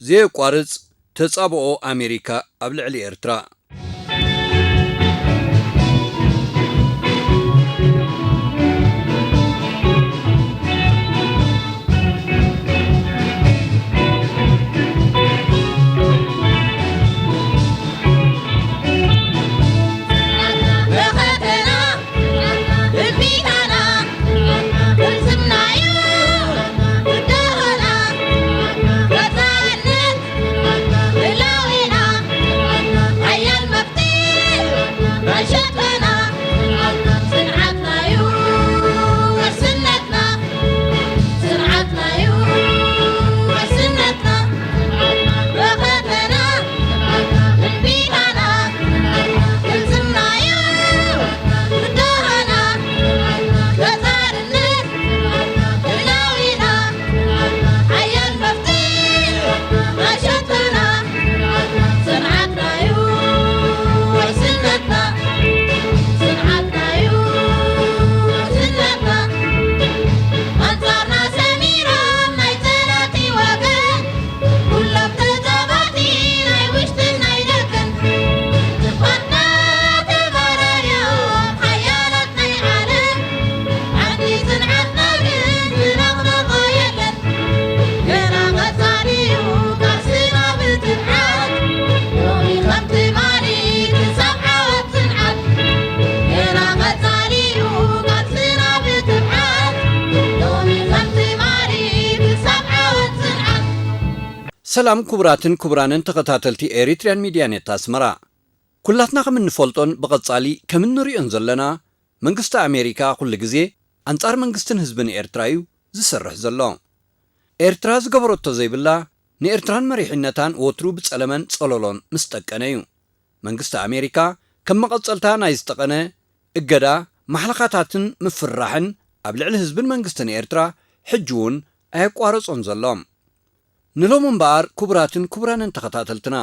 ዘየቋርጽ ተጻብኦ ኣሜሪካ ኣብ ልዕሊ ኤርትራ። ሰላም ክቡራትን ክቡራንን ተኸታተልቲ ኤሪትሪያን ሚድያ ኔት ኣስመራ። ኩላትና ከም እንፈልጦን ብቐጻሊ ከም እንርእዮን ዘለና፣ መንግስቲ ኣሜሪካ ኩሉ ግዜ ኣንጻር መንግስትን ህዝብን ኤርትራ እዩ ዝሰርሕ ዘሎ። ኤርትራ ዝገበረቶ ዘይብላ፣ ንኤርትራን መሪሕነታን ወትሩ ብጸለመን ጸለሎን ምስ ጠቀነ እዩ። መንግስቲ ኣሜሪካ ከም መቐጸልታ ናይ ዝጠቐነ እገዳ፣ ማሕለኻታትን ምፍርራሕን ኣብ ልዕሊ ህዝብን መንግስትን ኤርትራ ሕጂ እውን ኣየቋረጾን ዘሎ። ንሎሚ እምበኣር ክቡራትን ክቡራንን ተኸታተልትና፣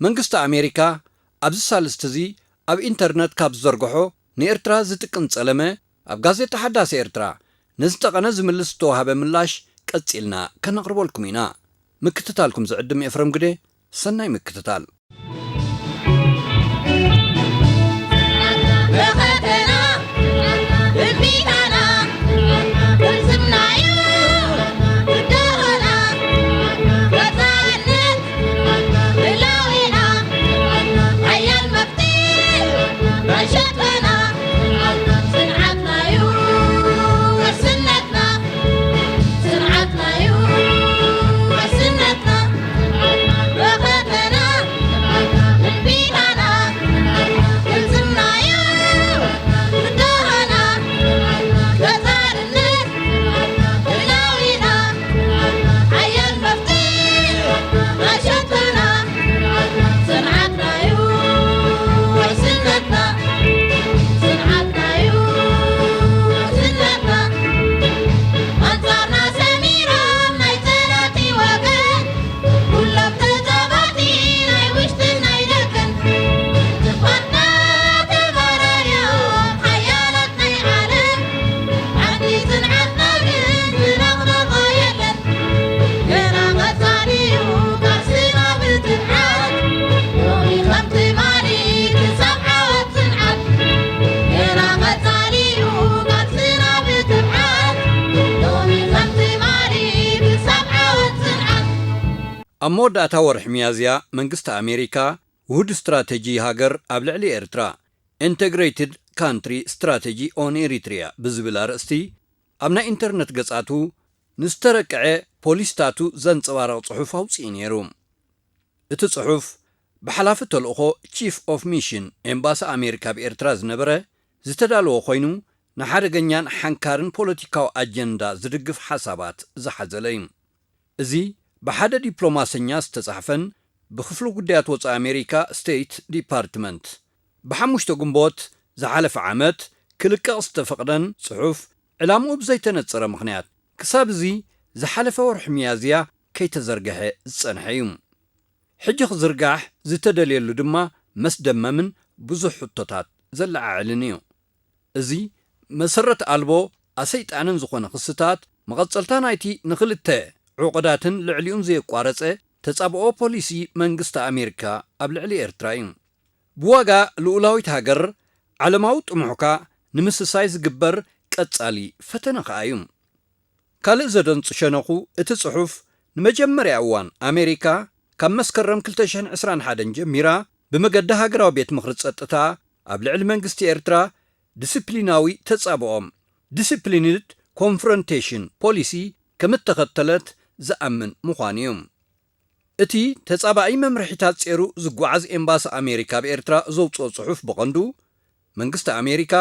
መንግስቲ ኣሜሪካ ኣብዚ ሳልስቲ እዚ ኣብ ኢንተርነት ካብ ዝዘርግሖ ንኤርትራ ዝጥቅን ጸለመ፣ ኣብ ጋዜጣ ሓዳስ ኤርትራ ነዚ ጠቐነ ዝምልስ ዝተዋህበ ምላሽ ቀጺልና ከነቕርበልኩም ኢና። ምክትታልኩም ዝዕድም ኤፍረም ግደ፣ ሰናይ ምክትታል። ኣብ መወዳእታ ወርሒ ሚያዝያ፣ መንግስቲ ኣሜሪካ ውሁድ ስትራተጂ ሃገር ኣብ ልዕሊ ኤርትራ፣ Integrated Country Strategy on Eritrea፣ ብዝብል ኣርእስቲ ኣብ ናይ ኢንተርነት ገጻቱ ንዝተረቀዐ ፖሊስታቱ ዘንጸባርቕ ጽሑፍ ኣውጺኡ ነይሩ። እቲ ጽሑፍ ብሓላፊ ተልእኾ፣ ቺፍ ኦፍ ሚሽን፣ ኤምባሲ ኣሜሪካ ኣብ ኤርትራ ዝነበረ ዝተዳለወ ኮይኑ፣ ንሓደገኛን ሓንካርን ፖለቲካዊ ኣጀንዳ ዝድግፍ ሓሳባት ዝሓዘለ እዩ። እዚ ብሓደ ዲፕሎማሰኛ ዝተጻሕፈን ብክፍሊ ጉዳያት ወጻኢ ኣሜሪካ፣ ስቴት ዲፓርትመንት፣ ብሓሙሽተ ግንቦት ዝሓለፈ ዓመት ክልቀቕ ዝተፈቕደን ጽሑፍ፣ ዕላምኡ ብዘይተነጸረ ምኽንያት ክሳብ እዚ ዝሓለፈ ወርሒ ሚያዝያ ከይተዘርግሐ ዝጸንሐ እዩ። ሕጂ ክዝርጋሕ ዝተደልየሉ ድማ መስደመምን ብዙሕ ሕቶታት ዘለዓዕልን እዩ። እዚ መሰረት ኣልቦ ኣሰይጣንን ዝኾነ ክስታት፣ መቐጸልታ ናይቲ ንኽልተ ዑቕዳትን ልዕሊኡን ዘየቋረጸ ተጻብኦ ፖሊሲ መንግስቲ ኣሜሪካ ኣብ ልዕሊ ኤርትራ እዩ። ብዋጋ ልኡላዊት ሃገር፣ ዓለማዊ ጥሙሕካ ንምስሳይ ዝግበር ቀጻሊ ፈተነ ከኣ እዩ። ካልእ ዘደንጹ ሸነኹ፣ እቲ ጽሑፍ ንመጀመርያ እዋን ኣሜሪካ ካብ መስከረም ክልተ ሽሕን ዕስራን ሓደን ጀሚራ ብመገዲ ሃገራዊ ቤት ምኽሪ ጸጥታ ኣብ ልዕሊ መንግስቲ ኤርትራ ዲስፕሊናዊ ተጻብኦ፣ ዲስፕሊንድ ኮንፍሮንቴሽን ፖሊሲ፣ ከም እተኸተለት ዝኣምን ምዃኑ እዩ። እቲ ተጻባኢ መምርሒታት ጼሩ ዝጓዓዝ ኤምባሲ ኣሜሪካ ኣብ ኤርትራ ዘውጽኦ ጽሑፍ ብቐንዱ፣ መንግስቲ ኣሜሪካ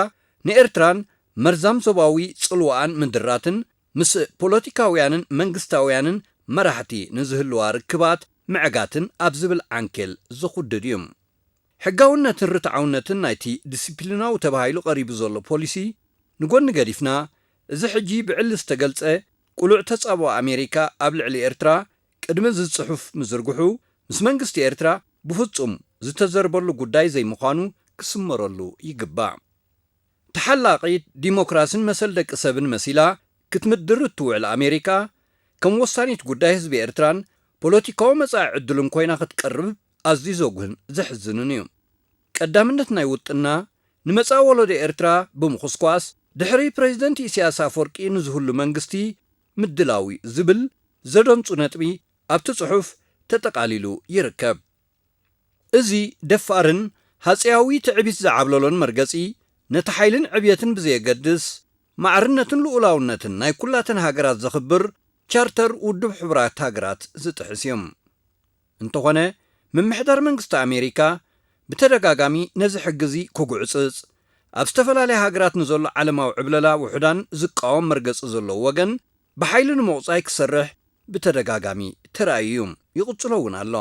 ንኤርትራን መርዛም ዞባዊ ጽልዋኣን ምድራትን ምስ ፖለቲካውያንን መንግስታውያንን መራሕቲ ንዝህልዋ ርክባት ምዕጋትን ኣብ ዝብል ዓንኬል ዘኹድድ እዩ። ሕጋውነትን ርትዓውነትን ናይቲ ዲስፕሊናዊ ተባሂሉ ቀሪቡ ዘሎ ፖሊሲ ንጎኒ ገዲፍና፣ እዚ ሕጂ ብዕሊ ዝተገልጸ ቅሉዕ ተጻብኦ ኣሜሪካ ኣብ ልዕሊ ኤርትራ ቅድሚ እዚ ጽሑፍ ምዝርግሑ፣ ምስ መንግስቲ ኤርትራ ብፍጹም ዝተዘርበሉ ጉዳይ ዘይምዃኑ ክስመረሉ ይግባእ። ተሓላቒት ዲሞክራስን መሰል ደቂ ሰብን መሲላ ክትምድር እትውዕል ኣሜሪካ፣ ከም ወሳኒት ጉዳይ ህዝቢ ኤርትራን ፖለቲካዊ መጻኢ ዕድሉን ኮይና ክትቀርብ ኣዝዩ ዘጉህን ዘሕዝንን እዩ። ቀዳምነት ናይ ውጥና፣ ንመጻኢ ወለዶ ኤርትራ ብምኹስኳስ፣ ድሕሪ ፕሬዚደንት ኢሳያስ ኣፈወርቂ ንዝህሉ መንግስቲ ምድላዊ ዝብል ዘደንጹ ነጥቢ ኣብቲ ጽሑፍ ተጠቓሊሉ ይርከብ። እዚ ደፋርን ሃጸያዊ ትዕቢት ዝዓብለሎን መርገጺ፣ ነቲ ሓይልን ዕብየትን ብዘየገድስ፣ ማዕርነትን ልኡላውነትን ናይ ኩላተን ሃገራት ዘኽብር ቻርተር ውድብ ሕቡራት ሃገራት ዝጥሕስ እዩ። እንተኾነ፣ ምምሕዳር መንግስቲ ኣሜሪካ ብተደጋጋሚ ነዚ ሕጊ እዚ ክጉዕጽጽ፣ ኣብ ዝተፈላለያ ሃገራት ንዘሎ ዓለማዊ ዕብለላ ውሑዳን ዝቃወም መርገጺ ዘለዎ ወገን ብሓይሊ ንምቑጻይ ክሰርሕ ብተደጋጋሚ ተራእዩ እዩ፣ ይቕጽሎ እውን ኣሎ።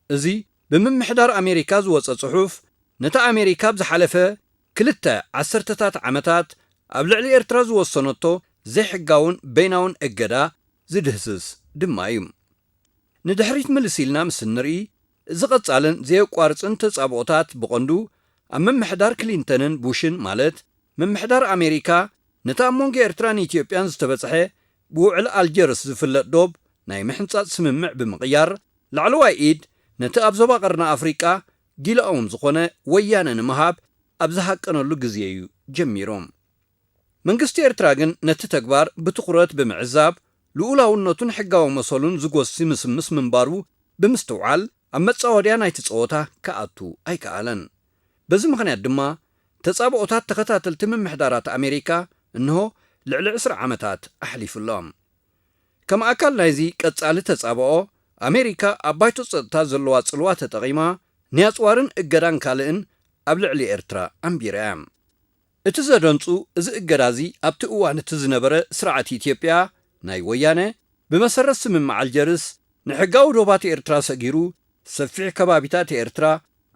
እዚ ብምምሕዳር ኣሜሪካ ዝወጸ ጽሑፍ፣ ነታ ኣሜሪካ ኣብ ዝሓለፈ ክልተ ዓሰርተታት ዓመታት ኣብ ልዕሊ ኤርትራ ዝወሰነቶ ዘይሕጋውን በይናውን እገዳ ዝድህስስ ድማ እዩ። ንድሕሪት ምልስ ኢልና ምስ እንርኢ፣ እዚ ቀጻልን ዘየቋርጽን ተጻብኦታት ብቐንዱ ኣብ ምምሕዳር ክሊንተንን ቡሽን፣ ማለት ምምሕዳር ኣሜሪካ ነቲ ኣብ መንጎ ኤርትራን ኢትዮጵያን ዝተበጽሐ ብውዕል ኣልጀርስ ዝፍለጥ ዶብ ናይ ምሕንጻጽ ስምምዕ ብምቕያር፣ ላዕለዋይ ኢድ ነቲ ኣብ ዞባ ቀርኒ ኣፍሪቃ ጊላኦም ዝኾነ ወያነ ንምሃብ ኣብ ዝሃቀነሉ ግዜ እዩ ጀሚሩ። መንግስቲ ኤርትራ ግን ነቲ ተግባር ብትኹረት ብምዕዛብ፣ ልኡላውነቱን ሕጋዊ መሰሉን ዝጎሲ ምስምስ ምንባሩ ብምስትውዓል፣ ኣብ መጻወድያ ናይቲ ጸወታ ክኣቱ ኣይከኣለን። በዚ ምኽንያት ድማ፣ ተጻብኦታት ተኸታተልቲ ምምሕዳራት ኣሜሪካ እንሆ ልዕሊ ዕስራ ዓመታት ኣሕሊፉ ኣሎ። ከም ኣካል ናይዚ ቀጻሊ ተጻብኦ፣ ኣሜሪካ ኣብ ባይቶ ጸጥታ ዘለዋ ጽልዋ ተጠቒማ፣ ናይ ኣጽዋርን እገዳን ካልእን ኣብ ልዕሊ ኤርትራ ኣንቢራ እያ። እቲ ዘደንጹ፣ እዚ እገዳ እዚ ኣብቲ እዋን እቲ ዝነበረ ስርዓት ኢትዮጵያ ናይ ወያነ፣ ብመሰረት ስምምዕ ኣልጀርስ፣ ንሕጋዊ ዶባት ኤርትራ ሰጊሩ፣ ሰፊሕ ከባቢታት ኤርትራ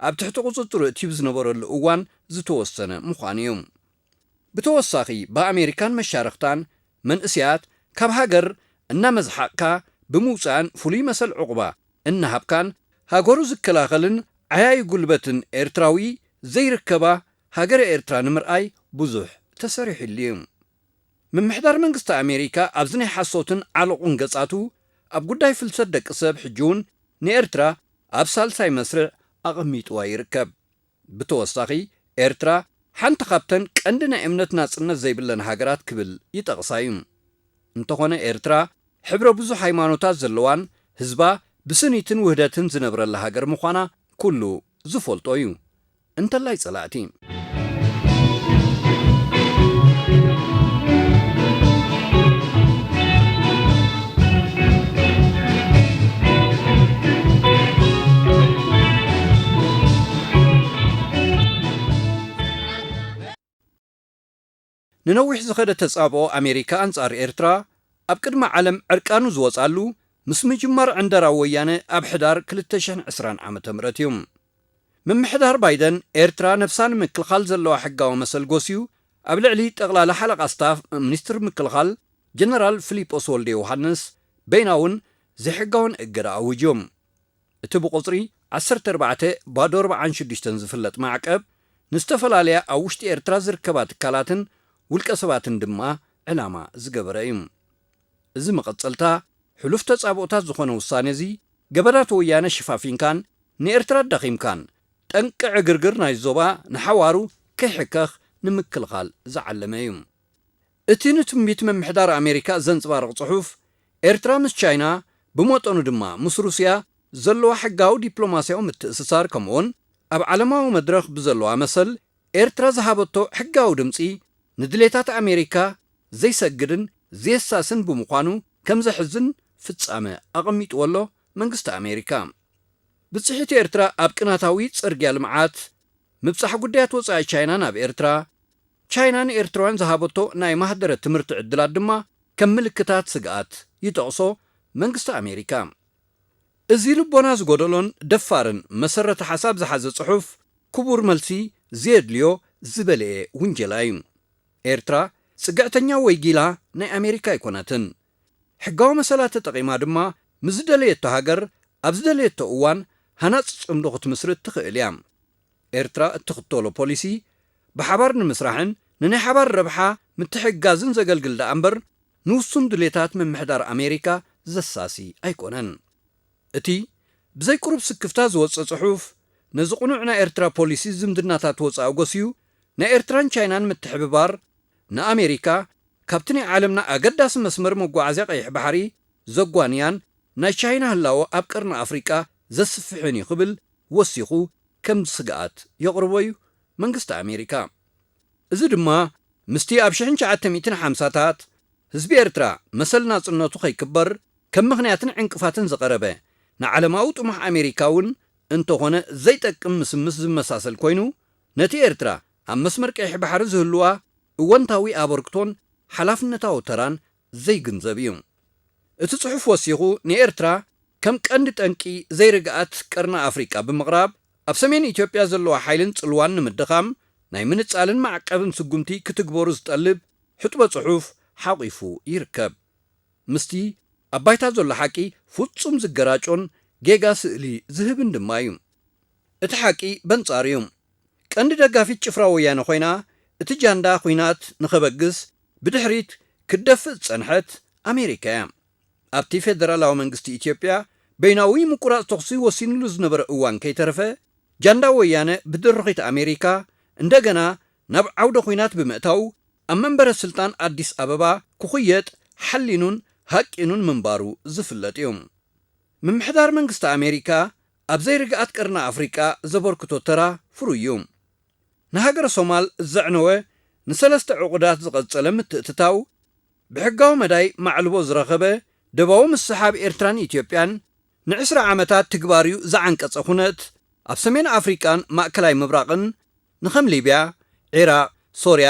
ኣብ ትሕቲ ቁጽጽሩ እትዩ ዝነበረሉ እዋን ዝተወሰነ ምዃኑ እዩ። ብተወሳኺ፣ ብኣሜሪካን መሻርኽታን መንእሰያት ካብ ሃገር እናመዝሓቕካ ብምውጻእን ፍሉይ መሰል ዕቑባ እናሃብካን፣ ሃገሩ ዝከላኸልን ዓያዪ ጉልበትን ኤርትራዊ ዘይርከባ ሃገረ ኤርትራ ንምርኣይ ብዙሕ ተሰሪሑሉ እዩ። ምምሕዳር መንግስቲ ኣሜሪካ ኣብዚ ናይ ሓሶትን ዓሎቑን ገጻቱ፣ ኣብ ጉዳይ ፍልሰት ደቂ ሰብ ሕጂ እውን ንኤርትራ ኣብ ሳልሳይ መስርዕ ኣቐሚጥዋ ይርከብ። ብተወሳኺ፣ ኤርትራ ሓንቲ ካብተን ቀንዲ ናይ እምነት ናጽነት ዘይብለን ሃገራት ክብል ይጠቕሳ እዩ። እንተኾነ፣ ኤርትራ ሕብረ ብዙሕ ሃይማኖታት ዘለዋን ህዝባ ብስኒትን ውህደትን ዝነብረላ ሃገር ምዃና ኩሉ ዝፈልጦ እዩ። እንተላይ ጸላእቲ። ንነዊሕ ዝኸደ ተጻብኦ ኣሜሪካ ኣንጻር ኤርትራ ኣብ ቅድሚ ዓለም ዕርቃኑ ዝወጻሉ፣ ምስ ምጅማር ዕንደራ ወያነ ኣብ ሕዳር ክልተ ሽሕን ዕስራን ዓመተ ምህረት እዩ። ምምሕዳር ባይደን፣ ኤርትራ ነብሳ ንምክልኻል ዘለዋ ሕጋዊ መሰል ጎስዩ፣ ኣብ ልዕሊ ጠቕላላ ሓለቓ ስታፍ ሚኒስትር ምክልኻል ጀነራል ፊሊጶስ ወልደ ዮሃንስ በይናውን ዘይሕጋውን እገዳ ኣዊጁ። እቲ ብቁጽሪ ዓሰርተ ኣርባዕተ ባዶ ኣርባዓን ሽዱሽተን ዝፍለጥ ማዕቀብ፣ ንዝተፈላለያ ኣብ ውሽጢ ኤርትራ ዝርከባ ትካላትን ውልቀ ሰባትን ድማ ዕላማ ዝገበረ እዩ። እዚ መቐጸልታ ሕሉፍ ተጻብኦታት ዝኾነ ውሳኔ እዚ፣ ገበናት ወያነ ሽፋፊንካን ንኤርትራ ኣዳኺምካን፣ ጠንቂ ዕግርግር ናይ ዞባ ንሓዋሩ ከይሕከኽ ንምክልኻል ዝዓለመ እዩ። እቲ ንትንቢት ምምሕዳር ኣሜሪካ ዘንጽባርቕ ጽሑፍ፣ ኤርትራ ምስ ቻይና፣ ብመጠኑ ድማ ምስ ሩስያ ዘለዋ ሕጋዊ ዲፕሎማስያዊ ምትእስሳር፣ ከምኡውን ኣብ ዓለማዊ መድረኽ ብዘለዋ መሰል፣ ኤርትራ ዝሃበቶ ሕጋዊ ድምጺ ንድሌታት ኣሜሪካ ዘይሰግድን ዘየሳስን ብምዃኑ፣ ከም ዘሕዝን ፍጻመ ኣቐሚጥዎ ኣሎ መንግስቲ ኣሜሪካ። ብጽሒት ኤርትራ ኣብ ቅናታዊ ጽርግያ ልምዓት፣ ምብጻሕ ጉዳያት ወጻኢ ቻይና ናብ ኤርትራ፣ ቻይና ንኤርትራውያን ዝሃበቶ ናይ ማህደረ ትምህርቲ ዕድላት ድማ ከም ምልክታት ስግኣት ይጠቕሶ መንግስቲ ኣሜሪካ። እዚ ልቦና ዝጎደሎን ደፋርን መሰረተ ሓሳብ ዝሓዘ ጽሑፍ፣ ክቡር መልሲ ዘየድልዮ ዝበለየ ውንጀላ እዩ። ኤርትራ ጽግዕተኛ ወይ ጊላ ናይ ኣሜሪካ ኣይኮነትን። ሕጋዊ መሰላት ተጠቒማ ድማ ምስ ዝደለየቶ ሃገር ኣብ ዝደለየቶ እዋን ሃናጺ ጽምዶ ክትምስርት ትኽእል እያ። ኤርትራ እትኽተሎ ፖሊሲ ብሓባር ንምስራሕን ንናይ ሓባር ረብሓ ምትሕግጋዝን ዘገልግል ደኣ እምበር፣ ንውሱን ድሌታት ምምሕዳር ኣሜሪካ ዘሳሲ ኣይኮነን። እቲ ብዘይ ቁሩብ ስክፍታ ዝወጸ ጽሑፍ፣ ነዚ ቅኑዕ ናይ ኤርትራ ፖሊሲ ዝምድናታት ወጻኢ ጎስዩ፣ ናይ ኤርትራን ቻይናን ምትሕብባር ንኣሜሪካ ካብቲ ናይ ዓለምና ኣገዳሲ መስመር መጓዓዝያ ቀይሕ ባሕሪ ዘጓንያን ናይ ቻይና ህላወ ኣብ ቀርኒ ኣፍሪቃ ዘስፍሕን እዩ ክብል ወሲኹ ከም ስግኣት የቕርቦ እዩ መንግስቲ ኣሜሪካ። እዚ ድማ ምስቲ ኣብ ሽሕን ትሽዓተ ሚእትን ሓምሳታት ህዝቢ ኤርትራ መሰል ናጽነቱ ከይክበር ከም ምኽንያትን ዕንቅፋትን ዝቐረበ ንዓለማዊ ጥሙሕ ኣሜሪካ እውን እንተኾነ ዘይጠቅም ምስምስ ዝመሳሰል ኮይኑ፣ ነቲ ኤርትራ ኣብ መስመር ቀይሕ ባሕሪ ዝህልዋ እወንታዊ ኣበርክቶን ሓላፍነታዊ ተራን ዘይግንዘብ እዩ። እቲ ጽሑፍ ወሲኹ፣ ንኤርትራ ከም ቀንዲ ጠንቂ ዘይርግኣት ቀርኒ ኣፍሪቃ ብምቕራብ፣ ኣብ ሰሜን ኢትዮጵያ ዘለዋ ሓይልን ጽልዋን ንምድኻም ናይ ምንጻልን ማዕቀብን ስጉምቲ ክትግበሩ ዝጠልብ ሕጥበ ጽሑፍ ሓቂፉ ይርከብ። ምስቲ ኣብ ባይታ ዘሎ ሓቂ ፍጹም ዝገራጮን ጌጋ ስእሊ ዝህብን ድማ እዩ። እቲ ሓቂ በንጻሩ እዩ። ቀንዲ ደጋፊት ጭፍራ ወያነ ኮይና፣ እቲ ጃንዳ ኲናት ንኸበግስ ብድሕሪት ክትደፍእ ዝጸንሐት ኣሜሪካ እያ። ኣብቲ ፌደራላዊ መንግስቲ ኢትዮጵያ በይናዊ ምቁራጽ ተኹሲ ወሲንሉ ዝነበረ እዋን ከይተረፈ፣ ጃንዳ ወያነ ብድርኺት ኣሜሪካ እንደገና ናብ ዓውደ ኲናት ብምእታው፣ ኣብ መንበረ ስልጣን ኣዲስ ኣበባ ክኹየጥ ሓሊኑን ሃቂኑን ምንባሩ ዝፍለጥ እዩ። ምምሕዳር መንግስቲ ኣሜሪካ ኣብ ዘይርግኣት ቀርኒ ኣፍሪቃ ዘበርክቶ ተራ ፍሩይ እዩ። ንሃገረ ሶማል ዘዕነወ ንሰለስተ ዕቑዳት ዝቐጸለ ምትእትታው፣ ብሕጋዊ መዳይ ማዕልቦ ዝረኸበ ደባዊ ምስሓብ ኤርትራን ኢትዮጵያን፣ ንዕስራ ዓመታት ትግባርዩ ዝዓንቀጸ ኩነት፣ ኣብ ሰሜን ኣፍሪቃን ማእከላይ ምብራቕን ንኸም ሊብያ፣ ዒራቕ፣ ሶርያ፣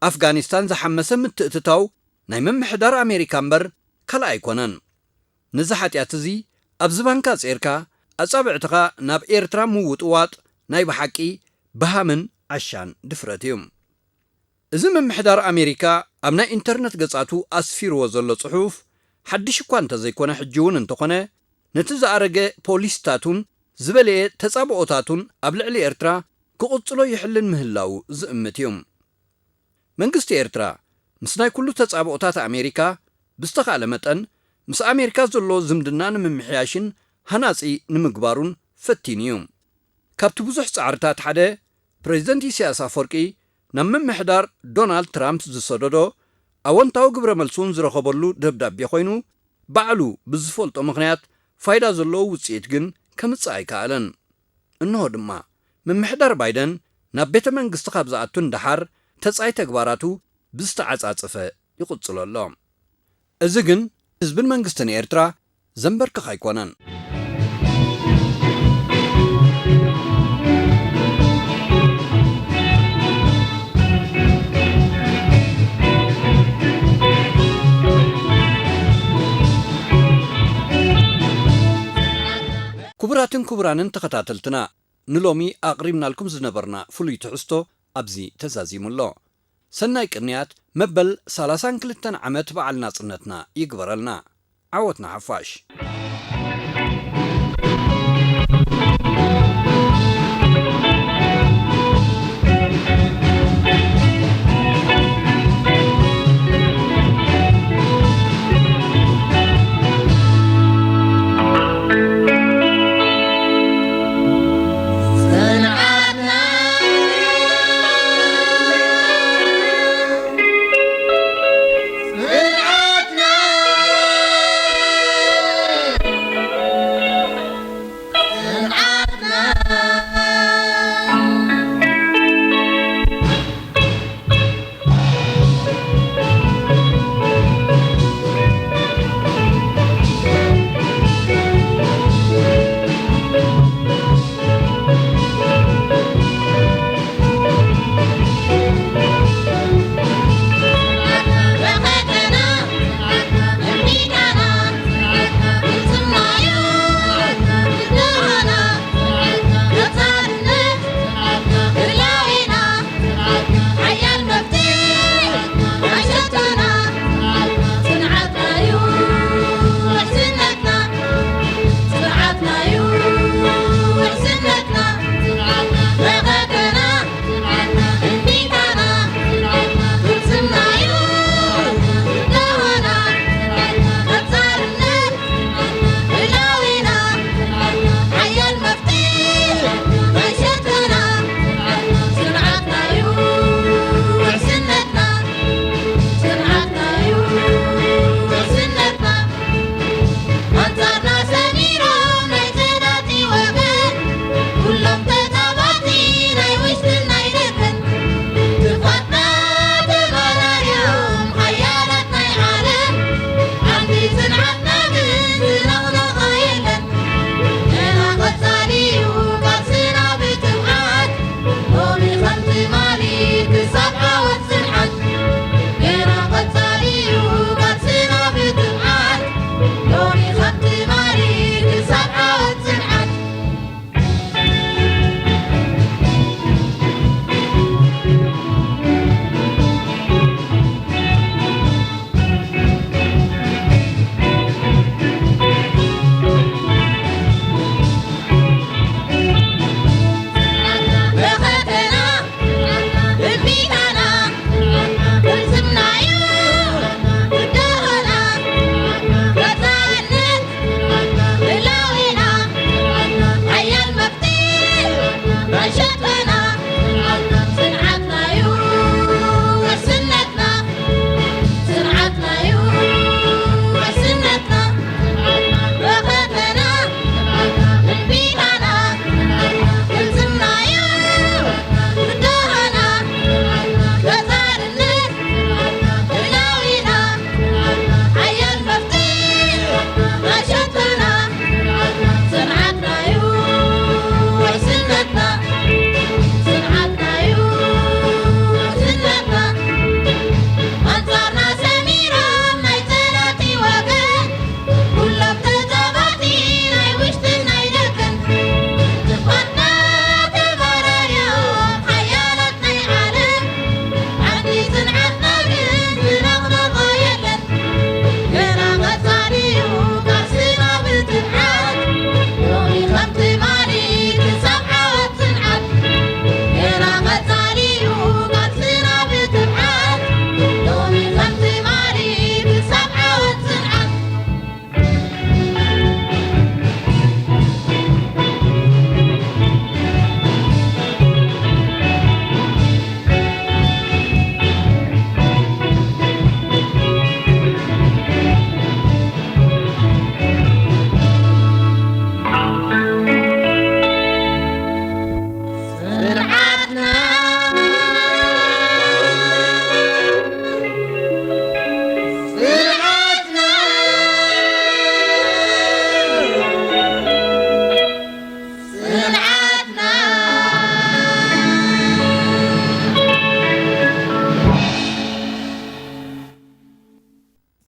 ኣፍጋኒስታን ዝሓመሰ ምትእትታው ናይ ምምሕዳር ኣሜሪካ እምበር ካልእ ኣይኮነን። ነዚ ሓጢኣት እዚ ኣብ ዝባንካ ጼርካ ኣጻብዕትኻ ናብ ኤርትራ ምውጥዋጥ ናይ ብሓቂ ብሃምን ዓሻን ድፍረት እዩ። እዚ ምምሕዳር ኣሜሪካ ኣብ ናይ ኢንተርነት ገጻቱ ኣስፊርዎ ዘሎ ጽሑፍ ሓድሽ እኳ እንተዘይኮነ፣ ሕጂ እውን እንተኾነ ነቲ ዝኣረገ ፖሊስታቱን ዝበለየ ተጻብኦታቱን ኣብ ልዕሊ ኤርትራ ክቕጽሎ ይሕልን ምህላው ዝእምት እዩ። መንግስቲ ኤርትራ ምስ ናይ ኩሉ ተጻብኦታት ኣሜሪካ ብዝተኻእለ መጠን ምስ ኣሜሪካ ዘሎ ዝምድና ንምምሕያሽን ሃናጺ ንምግባሩን ፈቲኑ እዩ። ካብቲ ብዙሕ ጻዕርታት ሓደ፣ ፕሬዚደንት ኢሳያስ ኣፈወርቂ ናብ ምምሕዳር ዶናልድ ትራምፕ ዝሰደዶ ኣወንታዊ ግብረ መልሲ እውን ዝረኸበሉ ደብዳቤ ኮይኑ፣ ባዕሉ ብዝፈልጦ ምኽንያት ፋይዳ ዘለዎ ውጽኢት ግን ከምጽእ ኣይከኣለን። እንሆ ድማ፣ ምምሕዳር ባይደን ናብ ቤተ መንግስቲ ካብ ዝኣቱ ንደሓር ተጻይ ተግባራቱ ብዝተዓጻጸፈ ይቕጽሎ ኣሎ። እዚ ግን ህዝብን መንግስትን ኤርትራ ዘንበርክኽ ኣይኮነን። ክቡራትን ክቡራንን ተኸታተልትና፣ ንሎሚ ኣቕሪብናልኩም ዝነበርና ፍሉይ ትሕዝቶ ኣብዚ ተዛዚሙ ኣሎ። ሰናይ ቅንያት መበል ሰላሳን ክልተን ዓመት በዓል ናጽነትና ይግበረልና። ዓወት ንሓፋሽ።